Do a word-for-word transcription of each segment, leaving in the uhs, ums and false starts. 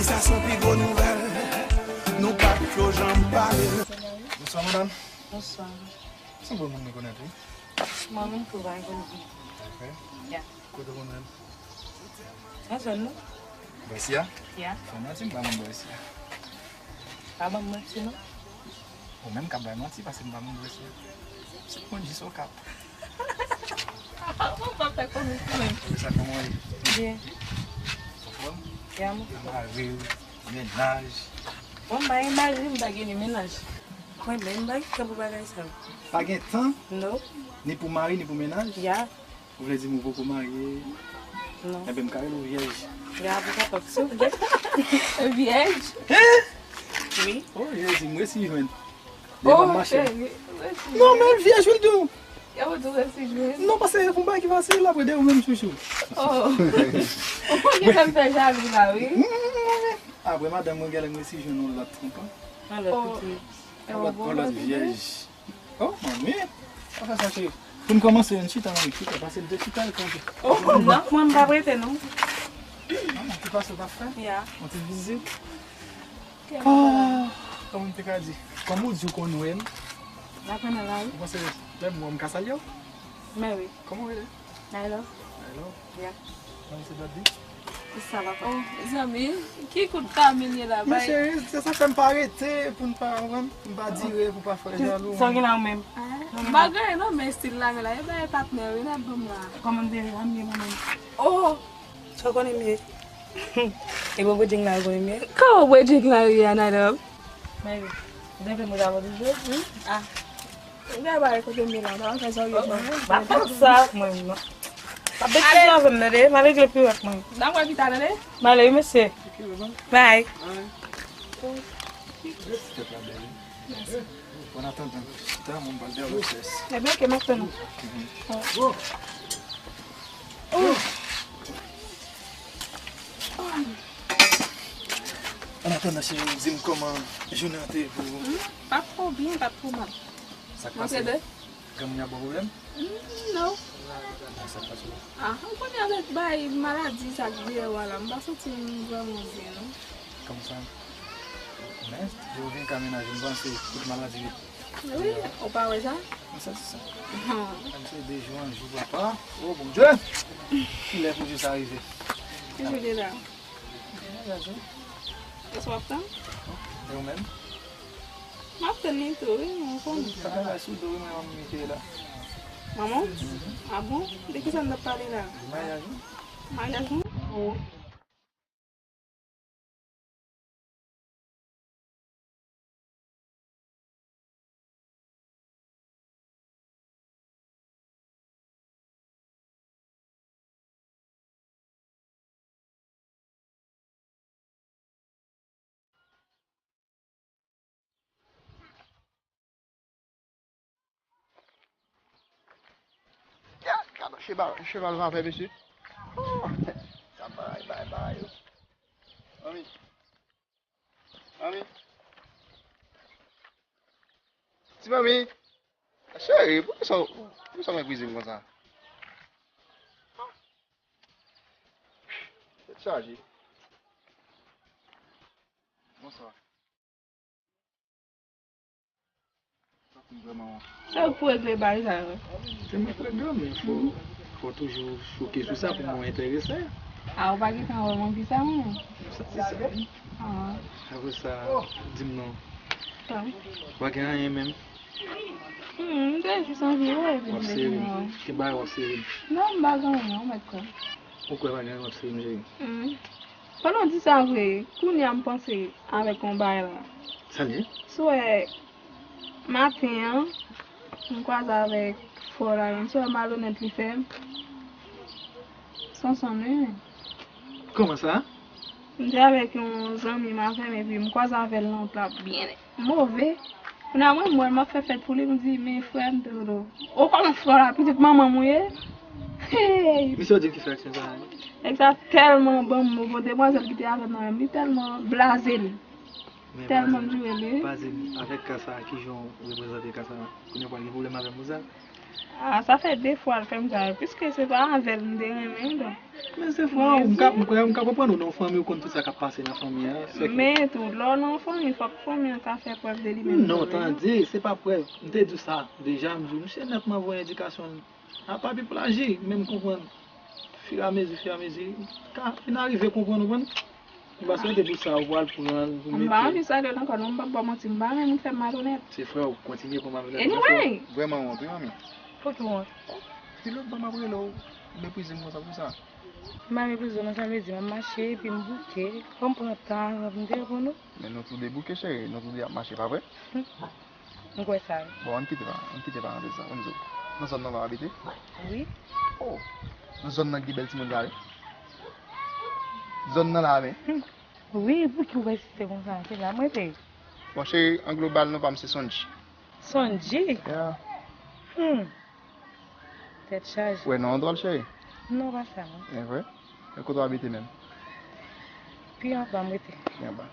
Sa se pi gwo nouvèl, nou pa t ko janm pale. Bonswa, madanm. Bonswa. Se yon moun nou konèt, wi. Mwen menm tou, pa gen. Ok. Ya. Kote w konn menm? Nan zòn nou. Bò isi a? Ya. Fè manti, m pa konn bò isi a. Pa ban m manti, non. Ou menm k ap bay manti, paske m pa konn bò isi a. Se konn jis Okap. Ou pa fè kòmik ou menm. Ou sa kòman w ye? Byen. Anfòm? Ya, mwen. Mari w, mennaj. Bon, m pa gen mari, m pa gen ni mennaj. Mwen menm, m pa gen tan pou bagay sa yo. Pa gen tan? Non. Ni pou mari, ni pou mennaj? Ya. Ou vle di m ou poko marye? Non. Enben, m ka rele w vyèj. Ya, pou kapab, si w vle. Vyèj? Hein? Wi. Oh, Jezi, m resi jwenn. Devan mache. Oh, cheri, resi jwenn. Non, men vyèj, wi, l di w. E ou di w resi jwenn? Non, paske e pou bagay ki fasil, apre de ou menm, chouchou. Oh. Ou konn ki sa m fè jalou la, wi. Apre madanm mwen, genlè m resi jwenn yon lòt, konprann? Yon lòt, oh, kote? Yon lòt, yon lòt vyèj. Oh, manmi. Sa fè sa, cheri. Pou n kòmanse, ann chita, manmi. Chita, pase n te chita, l kanpe. Oh, non, mwen, m p ap rete, non. Ah, ki pase w t ap fè? Ya. Yon ti vizit. Ah, kòman m te ka di? Kòm ou di w konn wè m. N ap wè nan lari. Ou panse lè m wè w, m ka salye w? Men wi. Kòman w rele? Nailo. Nailo? Ya. Nan se dòt di? Sa va pa. Oh, zanmi, ki kout kamen ye la, bay? Men cheri, se sa k fè m pa rete pou n pa, konprann, m pa dire pou pa fè jalou. Sa w gen la ou menm? Ah, m pa gen anyen non, men estil la, men la, e bay patnè wi, n ap ban m la. Kòman m te ye, m ye mwen menm. Oh! Sa w konnen m ye? E bon, bredjeng la, ou konnen m ye? Kòman bredjeng la ye, Anadòm? Men wi, m te vle mwen avè w toujou, wi. Ah. Ou gen bagay kote m ye la, pa fè sa w ye non. Pa konn sa ak mwen non. Pa betize avè m tande, m al regle piwèt mwen. N ap wè pita tande. M ale wi mesye. Bye. Bye. Bon, an atandan, chita, mwen pral dèyè lòt chèz. Ebyen, ok, m ap tann ou. An atandan, cheri, di m kòman jounen an te ye pou ou. Hmm, pa twò byen, pa twò mal. Sa k pase? Granmoun nan ba w pwoblèm? Hmm, non. Sa k pase? Ah, ou konnen avèk bay maladi sa k dèyè w la, m pa santi m vrèman byen, non. Kòmsa, men, lè w vin ka menaje, m panse tout maladi yo. Wi, ou pa wè sa? Mwen santi sa. Kòmsi de jou an jou, papa. Oh, Bondye! Kilè pou jou sa rive? Ki jou li la? Mwen gason. Èske w ap tann? E ou menm? M ap tann li tou, wi, mwen konnen. Sa fè bagay sou do, wi, mwen, mwen mete la. Manman? Mhm. Ah bon? De ki sa n ap pale la? Maryaj, wi. Maryaj, wi? Oh. Gad, gad, cheval, cheval vapè, mesye. Oh, sa bay, bay, bay. Manmi. Manmi. Ti manmi. Cheri, poukisa, poukisa w meprize m konsa? Tèt chaje. Bonswa. Sa pou regle bagay sa yo. Se mwen k regle, men fò, fò toujou choke sou sa pou mwen enterese. A, ou pa gentan wè m anvi sa, mwen? Sa, se sa. Ah. Apre sa, di m non. Tan. Ou pa gen anyen menm? Hmm, m te jis anvi wè, epi m te di non. Ki bagay w ap sere m? Non, m pa gen anyen, ou mèt kwè. Ou kwè pa gen anyen w ap sere m, cheri? Hmm. Pandan w di sa vre, kounye a m panse avèk yon bagay la. Sa l ye? Si w wè maten an, m kwaze avèk frè w la, menm si w wè malonèt li fè m. Sonson, wi. Kòman sa? M te avèk yon zanmi m avè m, epi m kwaze avè l nan wout la byen move. Kounye a mwen, m wè l, m ap fè fèt pou li, m di, men frè m, Dodo. O, kòman frè w la, pitit manman m ou ye? Hey! Misye w di m ki fè aksyon sa a? Nèg sa tèlman ban m mo, bon, demwazèl ki te avè m nan men m, li tèlman blaze l. Tèlman m joure li. Baze avèk ka sa, kijan w reprezante ka sa? Kounye a w pral gen pwoblèm avè m pou sa? Ah, sa fè de fwa l fè m sa, piske se pa avè l m te renmen, donk. Men se frè w, m ka, m ka, m ka konprann ou nan yon fanmi, ou konn tout sa k ap pase nan fanmi an. Se ke Men tou, lè w nan yon fanmi, fòk fanmi an ka fè prèv de li menm Non, tou, wi. Tande, se pa prèv. M te di w sa deja, m di w, misye nètman voye endikasyon l a Papi pou l aji, men m konprann. Firamezi, firamezi, ka vin arive konprann, ou konprann? M pa swete pou sa, ou pral pran l, ou M pa mete. Anvi salye l ankò, non, m p ap ba w manti, m pa renmen moun fè m malonèt. Se frè w, kontinye pou malonèt. Anyway! Vrèman wont, wi, manmi. Pou ki wont? Ki lòt bò m ap rele w, meprize m konsa pou sa? M pa meprize w, non, sa vle di, m ap mache, epi m bouke. Fò m pran tan avan pou m te reponn ou. Men nou tou de bouke, cheri, nou tou de ap mache, pa vre? Hmm. M kwè sa, wi. Bon, ann kite pa, ann kite parantèz sa, ann di w. Nan zòn nan w ap abite? Wi. Oh, nan zòn nan ki gen bèl timoun sa, wi. Zòn nan la, men. Hmm. Wi, pouki w pèsiste konsa? Se la m rete. Bon, cheri, an global, non pa m se Sonji. Sonji? Yeah. Hmm. Tèt chaje. Ou wè non an dwòl, cheri? Non, pa sa, non. E vre? E kote w abite menm? Pi anba m rete. Pi anba.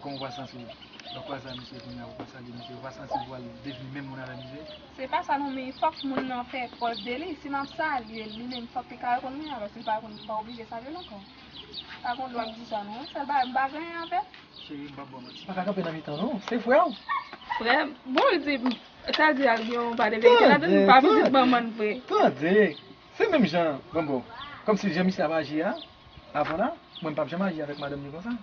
Kòman w pral santi w lè w kwaze ak misye kounye a, ou pa salye misye, ou pa santi w pral devni menm moun avè misye? Se pa sa non, men fòk moun nan fè prèv de li. Si m ap salye l, li menm fòk li ka rekonn mwen, alò si l pa rekonn, m pa oblije salye l ankò. Pa gen dwa ap di sa non. Sèl bagay, m pa gen anyen avè l. Cheri, m p ap ba w manti. Pa ka kanpe nan mitan non, se frè w. Frè m? Bon, li di, sa di al gen yon pa de verite ladan l, m pa pitit manman l vre. Tande, se menm jan, bon, bon, kòmsi jan misye ap aji a, avan la, mwen m p ap janm aji avèk madanm li konsa.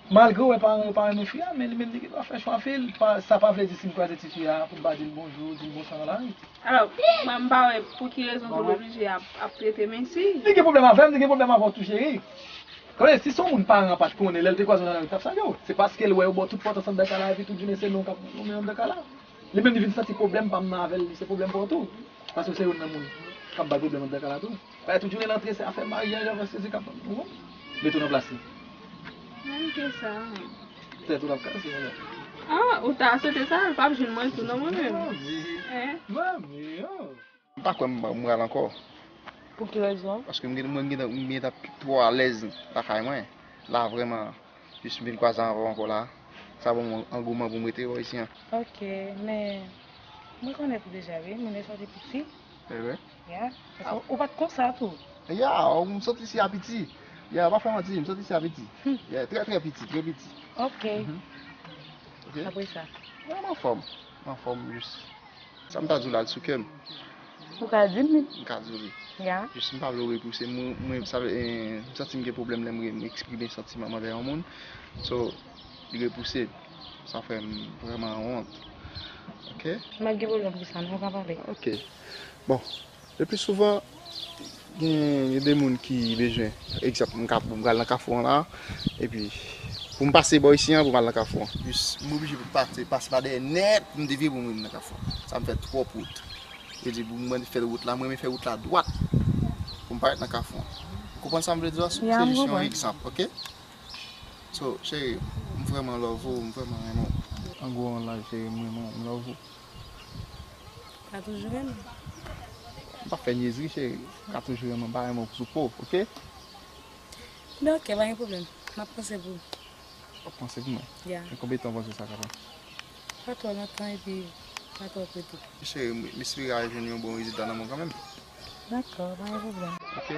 Malgre w wè paran yo pa renmen fi a, men li menm li gen dwa fè chwa fi l. Pa, sa pa vle di si m kwaze ti fi a, pou m pa di l bonjou, di l bonswa nan lari. Alò, mwen m pa wè pou ki rezon pou l oblije ap, ap trete m ensi. Li gen pwoblèm avè m, li gen pwoblèm avè w tou, cheri. Konnen, si se yon moun paran an pa t konnen, lè l te kwaze w nan lari, l t ap salye w. Se paske l wè yo ba w tout pòt anndan kay la, epi tout jounen se non k ap nonmen anndan kay la. Li menm li vin santi pwoblèm pa m nan avè l, li se pwoblèm pa w tou. Paske w se youn nan moun k ap bay pwoblèm anndan kay la tou. Paske tout jounen l antre se afè maryaj, afè sezi k ap, ou konprann? Mete w nan plas li. Menm ke sa, menm. Tèt ou l ap kase, menm. Ah, ou ta swete sa, l p ap jwenn mwen tou non, mwen menm. Manmi. Hein? Manmi, oh. M pa kwè m, m pral ankò. Pou ki rezon? Paske m gen, mwen m gentan, m gentan twò alèz lakay mwen. La vrèman, jis m vin kwaze avè w ankò la. Sa ban mwen angouman pou m rete bò isi an. Ok, men m rekonèt ou deja, wi. Moun yo santi piti. E vre? Ya. Paske ou, ou pa t konsa tou. Ya, m sot isi a piti. Ya, pa fè manti, m sot isi a piti. Hmm. Ya, trè, trè piti, trè piti. Ok. Mhm. Ok. Apre sa? Ya, m anfòm. M anfòm, jis. Sa m ta di w la, l sou kè m. Ou ka di m li? M ka di w li. Ya. Jis m pa vle w repouse m, mwen, mwen, sa, eh, m santi m gen pwoblèm lè m re-, m eksprime santiman m anvè yon moun. So, li repouse m. Sa fè m vrèman wont. Ok? M ap gen pwoblèm pou sa, non, ou ka pale. Ok. Bon, le pli souvan, gen, gen de moun ki bezwen, egzanp, m ka, m pral nan kafou an la, epi pou m pase bò isi an, pou m al nan kafou an. Jis, m oblije pase, pase pa dèyè nèt, pou m devye pou m rive nan kafou an. Sa m fè twòp wout. Vle di, pou mwen fè wout la, mwen renmen fè wout la dwat, pou m parèt nan kafou an. Ou konprann sa m vle di w la? Ya, m konprann. Se jis yon egzanp, ok? So, cheri, m vrèman love ou, m vrèman renmen w. An gwo, an laj, cheri, m renmen w, m love ou. Ka toujou renmen. M pa fè nyezri, cheri. Ka toujou renmen, m pa renmen w sou po, ok? Ben ok, pa gen pwoblèm. M ap panse pou ou. W ap panse pou mwen? Ya. E konbyen tan w panse sa ka pran? Pa twò lontan epi pa twò pre tou. Cheri, m, m espere al jwenn yon bon rezilta nan men w kanmenm. Dakò, pa gen pwoblèm. Ok.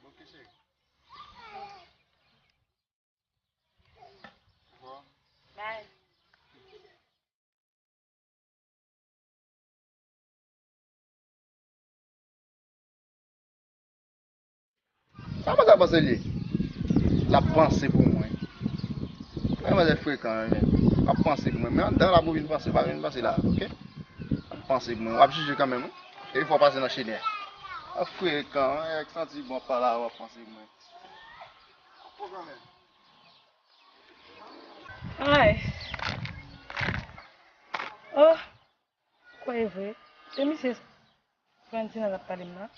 Ok, cheri. Bye. Sa manzè panse l ye? L ap panse pou mwen. Manzè frekan, men. L ap panse pou mwen. Men anndan la pou vin panse, pa vin panse la, ok? L ap panse pou mwen. W ap jije kanmenm, wi. E fò w pase nan chenè. L ap frekan, wi. Èk santi bon pa la, w ap panse pou mwen. Ay. Oh. Kwè e vre. Se misye Frantine k ap pale m nan.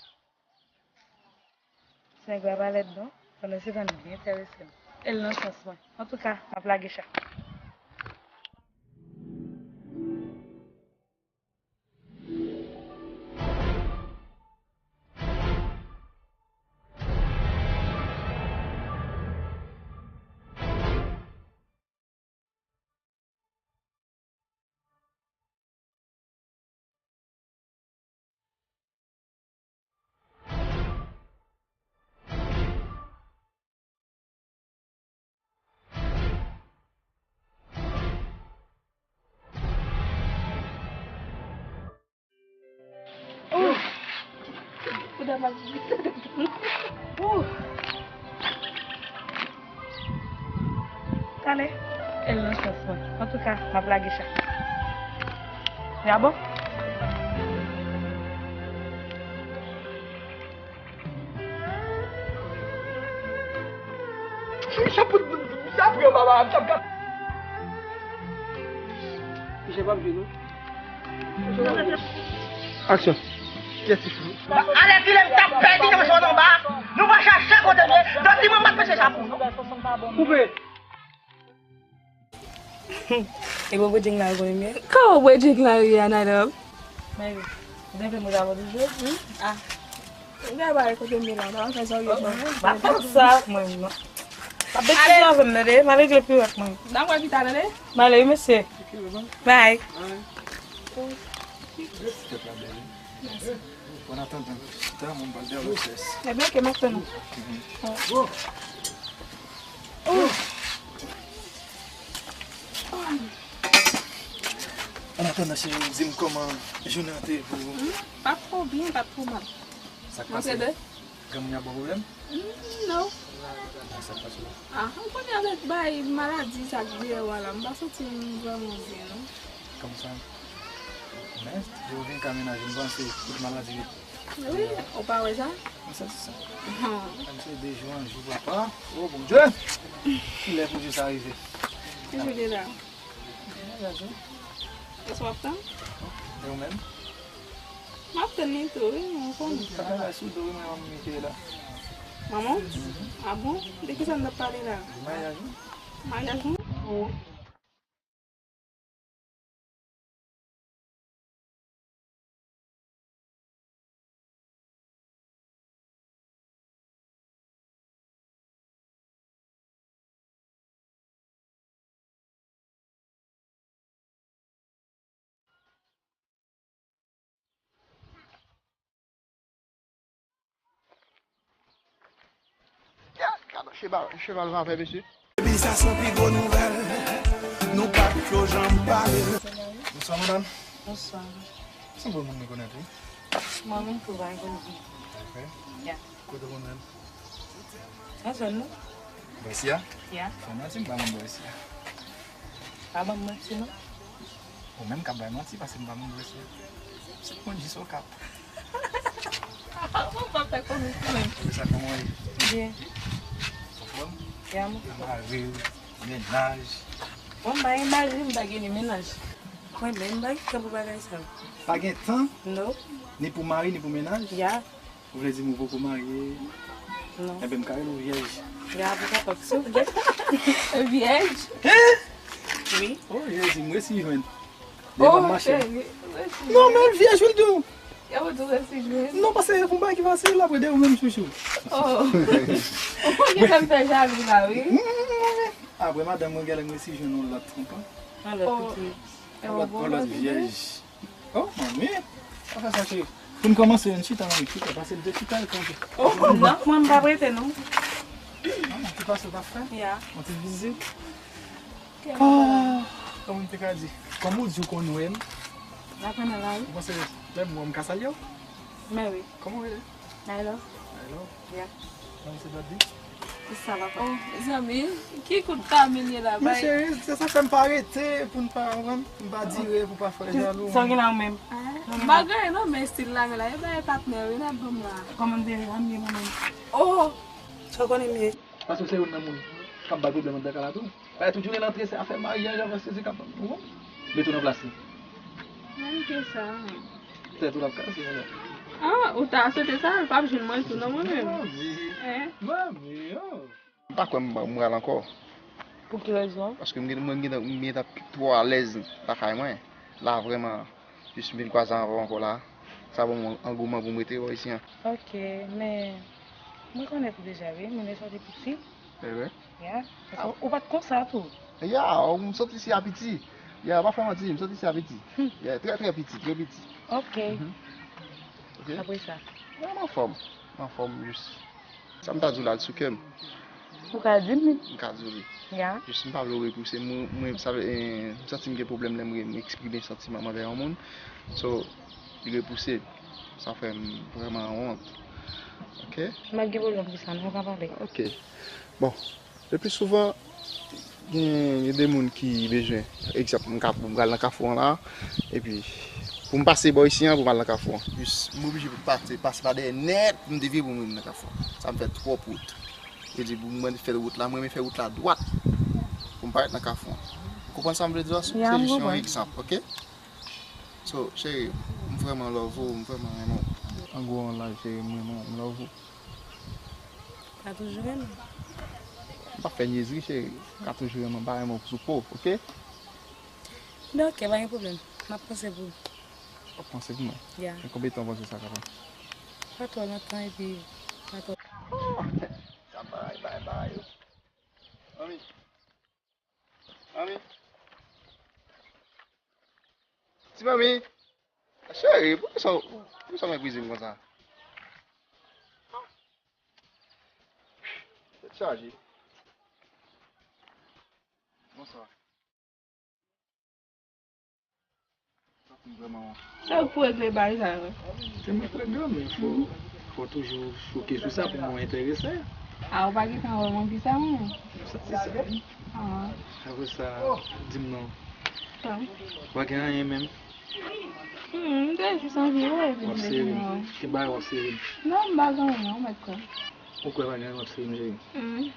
Ti nèg la pa lèd non. Pandan se tan li enterese m. E l nan sans mwen. Antouka, m ap lage cha. Talè, e l nan sans mwen. Antouka, m ap lage chat. Ya bon? Misye ap pran baba m, t ap gad. Misye p ap jwe non. Aksyon. Kiyès ki fou? Alèkile m t ap pèdi nan zòn anba. Nou pa chache kote m ye. Dòt di mwen m pa t pèse sa pou nou. Koupe. E bon, bredjeng la, ou konnen byen? Kòman bredjeng la ye, Anadòm? Mwen, ou te fè mwen avè toujou? Hmm? Ah. Ou te bay kote m ye la, ou ta fè sa ou ye, non? Pa fè sa ak mwen, non. Pa betize avè m, tande? M al regle pi ak mwen. N ap wè pita, tande? M ale, wi, mesye. Bye. Bye. Mèsi. Bon, atandan, chita, mwen pral dèyè lòt chèz. Ebyen, oke, m ap tann ou. An atandan, cheri, di m kòman jounen an te ye pou ou? Hmm, pa twò byen, pa twò mal. Sa k pase? Mwen te de. Granmoun nan ba w pwoblèm? Hmm, non. Sa k pase? Ah, m konnen avèk bay maladi sa k dèyè w la, m pa santi m vrèman byen, non. Kòmsa, men, yo vin ka mennaj, m panse tout maladi yo. Wi, ou pa wè sa? Mwen santi sa. Hum. Kòmsi de jou an jou, papa. Oh, Bondye! Kilè pou jou sa rive? Ki jou li la? Mwen la, jou. Èske w ap tann? E ou menm? M ap tann li tou, wi, mwen konnen. Sa fè bagay sou do, wi, mwen, mwen mete la. Manman? Mhm. Ah bon? De ki sa n ap pale la? De maryaj, wi. Maryaj, wi? Oh. Ya, gad on cheval, cheval vapè, mesye. Epi sa se yon pi gwo nouvèl, nou pa t flo janm pale. Bonswa, madanm. Bonswa. Sanble yon moun rekonèt, wi. Mwen menm tou, pa rekonèt li. Ok. Ya. Kote w konn menm? Nan zòn nou. Bò isi a? Ya. Fè manti, m pa konn bò isi a. Pa ban m manti, non. Ou menm k ap bay manti, paske m pa konn bò isi a. Se konn jis Okap. Ou pa fè kòmik ou menm. Konn sa kòman w ye? Byen. Anfòm? Ya, m anfòm. Mari, mennaj. Bon, m pa gen mari, m pa gen ni mennaj. Mwen menm, m pa gen tan pou bagay sa yo. Pa gen tan? Non. Ni pou mari, ni pou mennaj? Ya. Ou vle di m ou poko marye? Non. Enben, m ka rele w vyèj. Ya, pou kapab, si w vle. Vyèj? Hein? Wi. Oh, Jezi, m resi jwenn. Devan mache. Oh, cheri, resi jwenn. Non, men vyèj, wi, l di w. E ou tou resi jwenn? Non, paske se yon bagay ki fasil, apre de ou menm, chouchou. Oh. Ou konn ki fè m fè jalou la, wi. Mm, apre madanm mwen, gèlè m resi jwenn yon lòt, konprann? Yon lòt pitit. Yon lòt, yon lòt vyèj. Oh, manmi, pa fè sa, cheri. Pou n kòmanse, ann chita, manmi, chita, pase l de chita, l kanpe. Oh, non, mwen, m p ap rete, non. Ah, ki pase w t ap fè? Ya. Yon ti vizit. Ah, kòman m te ka di? Kòm ou di w konn wè m. N ap wè nan lari. Ou panse lè m wè w, m ka salye w? Men wi. Kòman w rele? Nailo. Nailo? Ya. Nan se dòt di? Ki sa papa? Oh, mezanmi, ki kout kamen ye la, bay. Men cheri, se sa k fè m pa rete pou n pa, konprann, m pa dire pou pa fè jalou. Sa w gen la ou menm? Ah, m pa gen anyen non, men estil la, men la, e bay patnè wi, n ap ban m la. Kòman m te ye, m ye mwen menm. Oh! Sa w konnen m ye? Paske se youn nan moun k ap bay pwoblèm anndan kay la tou. Bay tout jounen l antre, se afè maryaj, afè sezi k ap, ou konprann? Mete w nan plas li. Manke sa, men. Tèt ou l ap kase, mwen. Ah, ou ta swete sa, l p ap jwenn mwen tou, non, mwen menm. Manmi. Hein? Manmi, oh. M pa kwè m, m pral ankò. Pou ki rezon? Paske m gen, mwen m gentan, m gentan twò alèz lakay mwen. La, vrèman, jis m vin kwaze avè w ankò la. Sa ban mwen angouman pou m rete, wè, isi an. Ok, men m rekonèt ou deja, wi. Moun yo soti piti. E vre? Ya. Paske ou pa t konsa tou. Ya, m soti isi a piti. Ya, pa fè manti, m soti isi a piti. Hmm. Ya, trè, trè piti, trè piti. Ok. Mhm. Ok. Apre sa? Ya, m anfòm. M anfòm, jis. Sa m ta di w la, l sou kè m. Ou ka di m li? M ka di w li. Ya. Jis m pa vle w repouse m, mwen, mwen, sa vle, eh, m santi m gen pwoblèm lè m re-, m eksprime santiman m anvè yon moun. So, li repouse m. Sa fè m vrèman wont. Ok? M pa gen pwoblèm pou sa, non, ou ka pale. Ok. Bon, le pli souvan, gen, gen de moun ki bezwen, egzanp, m ka, m pral nan kafou an la, epi pou m pase bò isi an, pou m al nan kafou an. Jis, m oblije pase, pase pa dèyè nèt, pou m devye pou m rive nan kafou an. Sa m fè twòp wout. Vle di, pou mwen fè wout la, mwen renmen fè wout la dwat. Pou m parèt nan kafou an. Ou konprann sa m vle di a? Se jis yon egzanp, ok? So, cheri, m vrèman love ou, m vrèman renmen w. An gwo, an laj, cheri, m renmen w, m love ou. Ka toujou renmen. M p ap fè nyezri, cheri. Ka toujou renmen w, m pa renmen w sou po, ok? Bon, ok, pa gen pwoblèm. M ap panse pou ou. W ap panse pou mwen? Ya. Men konbyen tan w panse sa ka pran? Pa twò lontan, epi pa twò. Oh, sa bagay, bagay, bagay yo. Manmi. Manmi. Ti manmi. Cheri, poukisa, poukisa w meprize m konsa? Tèt chaje. Bonswa. Sa k pou regle bagay sa yo? Se mwen k regle, men fò, fò toujou choke sou sa pou mwen enterese. A, ou pa gentan wè m anvi sa, mwen? Ou santi sa, wi. A. Apre sa, di m non. Sa. Ou pa gen anyen menm? Hmm, m te jis anvi wè, epi m te di non. Ki bagay w ap sere? Non, m pa gen anyen, ou mèt kwè. Ou kwè pa gen anyen w ap sere, cheri? Hmm.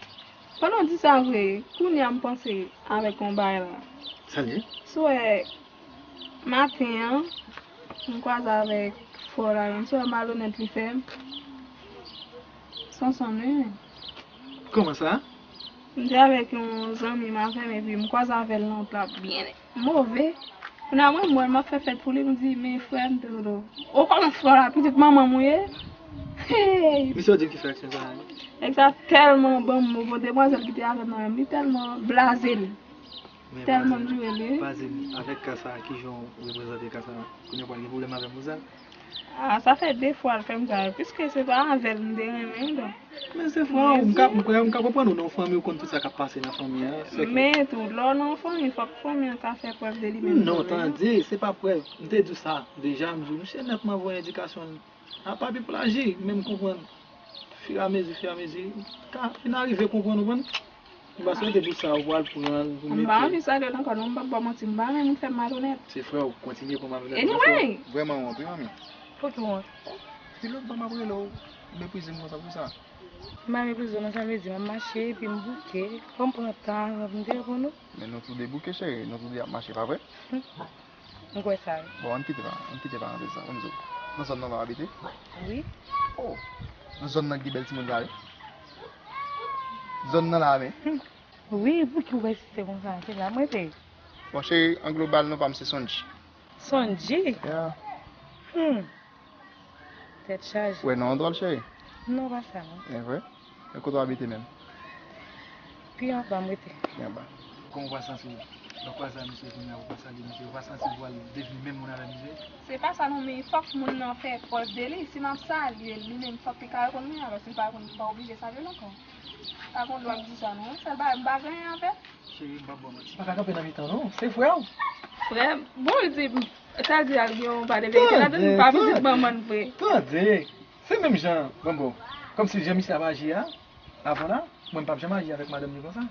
Pandan w di sa vre, kounye a m panse avèk yon bagay la. Sa l ye? Si w wè maten an, m kwaze avèk frè w la, menm si w wè malonèt li fè m. Sonson, wi. Kòman sa? M te avèk yon zanmi m avè m, epi m kwaze avè l nan wout la byen move. Kounye a mwen, m wè l, m ap fè fèt pou li, m di, "Men frè m, te dodo. O, kòman frè w la, pitit manman m ou ye?" Hey! Misye w di l ki fè aksyon sa a? Nèg sa tèlman ban m mo, bon, demwazèl ki te avè m nan men m, li tèlman blaze l. Tèlman m jure li. Pazin, avèk ka sa a, kijan w reprezante ka sa a? Kounye a w pral gen pwoblèm avè m pou sa? Ah, sa fè de fwa l fè m sa, piske se pa avè l m te renmen, donk. Men se frè w, m ka, m ka, m ka konprann ou nan yon fanmi, ou konn tout sa k ap pase nan fanmi an. Men tou, lè w nan yon fanmi, fòk fanmi an ka fè prèv de li menm tou, wi. Non, tande, se pa prèv. M te di w sa deja, m di w, misye nètman voye endikasyon l. Apa Pip la aji, men m konprann. Firamezi, firamezi, ka vin arive konprann, ou konprann? M pa swete pou sa, ou pral pran l, pou mete. M pa anvi salye l ankò, non, m p ap ba w manti, m pa renmen moun fè m malonèt. Se frè w, kontinye pran malonèt. Anyway! Vrèman wont, wi, manmi. Poukisa w wont? Ki lòt bò m ap rele w, meprize m konsa pou sa? M pa meprize w, non, sa vle di, m ap mache, epi m bouke, fò m pran tan avan pou m te reponn ou. Men nou tou de bouke, cheri, nou tou de ap mache, pa vre? M kwè sa, wi. Bon, ann kite pa, ann kite parantèz sa, ann di w. Nan zòn nan w ap abite? Wi. Oh, nan zòn nan ki bèl timoun sa, wi. Zòn nan la, men. Wi, pouki w ensiste konsa? Se la m rete. Bon, cheri, an global, non pa m se Sonji. Sonji? Yeah. Hmm. Tèt chaje. Ou wè non an dwòl, cheri? Non, pa sa, non. E vre? E kote w abite menm? Pi anba m rete. Pi anba. Kòman w pa santi w? Lè w kwaze ak misye kounye a, ou pa salye misye, ou pa santi w pral devni menm moun avè misye? Se pa sa non, men fòk moun nan fè prèv de li. Si m ap salye l, li menm fòk li ka reponn mwen, alò si l pa reponn, m pa oblije salye l ankò. Pa gon dwa ap di sa non, sèl bagay m pa gen anyen avè l. Cheri, m p ap ba w manti. M pa ka kanpe nan mitan non, se frè w. Frè m? Bon, li di, sa di al gen yon pa de verite ladann, m pa pitit manman l vre. Tande, se menm jan, bon, bon, kòmsi jan misye ap aji a, avan la, mwen m p ap janm aji avèk madanm li konsa.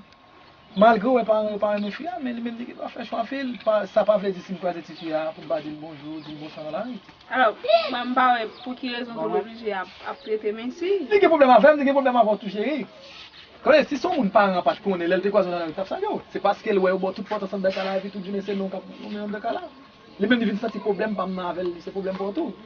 Malgre w wè paran yo pa renmen fi a, men li menm li gen dwa fè chwa fi l. Pa, sa pa vle di si m kwaze ti fi a, pou m pa di l bonjou, di l bonswa nan lari. Alò, mwen m pa wè pou ki rezon pou l oblije ap, ap trete m ensi. Li gen pwoblèm avè m, li gen pwoblèm avè w tou, cheri. Konnen, si se yon moun paran an pa t konnen, lè l te kwaze w nan lari, l t ap salye w. Se paske l wè w ba w tout pòtans anndan kay la, epi tout jounen se non k ap goumen anndan kay la. Li menm li vin santi pwoblèm pa m nan avè l, li se pwoblèm pa w tou.